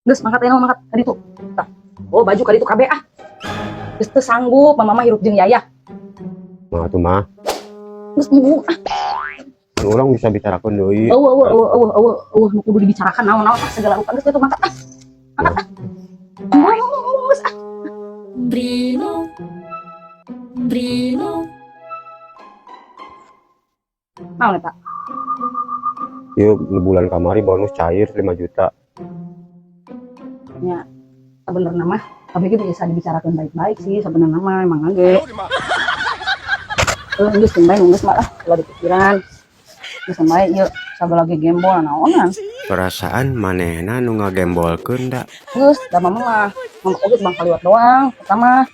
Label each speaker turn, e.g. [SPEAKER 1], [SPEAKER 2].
[SPEAKER 1] Geus mangkat ayeuna mah, mangkat ka ditu. Tah. Oh, baju ka ditu kabeh ah. Geus teu sanggup mama mah hirup jeung Yaya.
[SPEAKER 2] Mah atuh, Mah.
[SPEAKER 1] Geus embung ah.
[SPEAKER 2] Urang bisa bicarakeun deui.
[SPEAKER 1] Eueuh, eueuh, eueuh, eueuh, eueuh, eueuh, nu kudu dibicarakan naon-naon ah, segala rupa. Geus kitu, mangkat ah. Mangkat ah. Embung, geus ah.
[SPEAKER 3] Brino, Brino.
[SPEAKER 1] Naon eta?
[SPEAKER 2] Yuk, bulan kamari bonus cair 5 juta.
[SPEAKER 1] Nya sebenarnya mah tapi itu bisa dibicarakan baik-baik sih sebenarnya mah emang ge. Eh, geus bae, geus mah lah, ulah dipikiran. Geus bae ieu sagala ge gembol naonan.
[SPEAKER 2] Perasaan manehna nu ngagembolkeun da.
[SPEAKER 1] Geus, da mama mah, mama oge bang kaliwat doang, pertama.